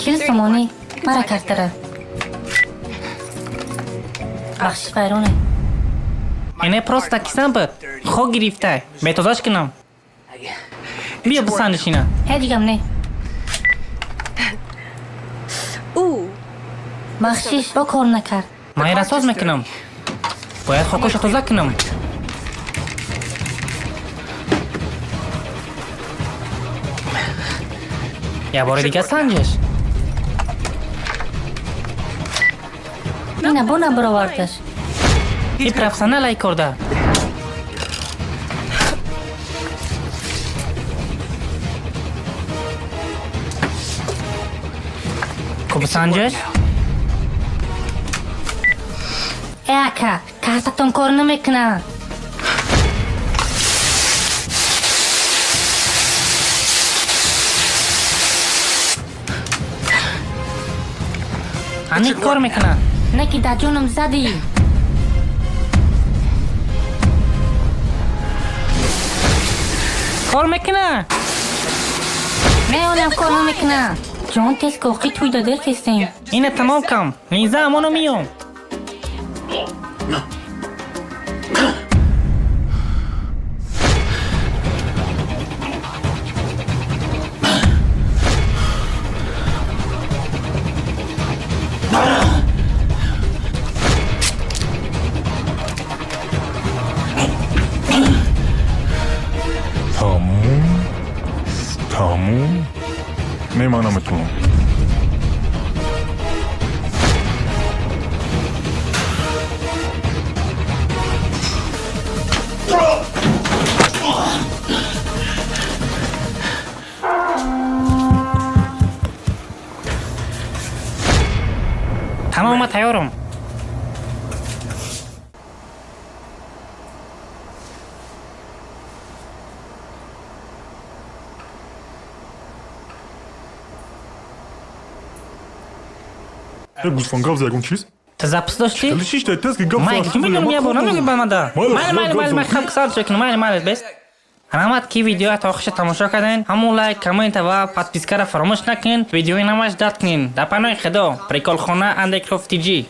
40 сомонӣ. Мара картара. Бахшиш, вайроне. Ине просто кисам буд. Хок гирифта. Метозаш кунам. Биё бисанҷиш ина. Ҳеҷ гап не. Бахшиш, бо кор накард. Ман ира соз мекунам. Бояд хокоша тоза кунам. Як бори дига санҷиш. Ина бо набаровардаш. И профессионал ай корда. Ку бисанҷиш? Э ака, картатон кор намекунад. Ҳамин кор мекунад. Не ки дар ҷоном задӣ. Кор мекунад. Не, олам кор намекунад. Ҷон, тез коқи тӯйда дер кестем. Ина тамом кам. Линза амоно миём. Тамом, тамом. Не, ман наметавонам. Тамом, ман тайёрам. Як гӯсфан гап за ягон чиз? Ту запис доштӣ? Хеле шишта, тез ки гап Майк, за. чӣ медонам, я бор намегӯй ба мада. Майли, Майли, майли, гап майли, за. ман хам кисар чекунам. Майли, майли, бес. Раҳмат, ки видеоя то охиша тамошо карден. Ҳамун лайк, коммента ва подпискара фаромӯш накунед. Видеои намаш дат кунед. Дар паноҳи Худо. Приколхона Андекроф TG.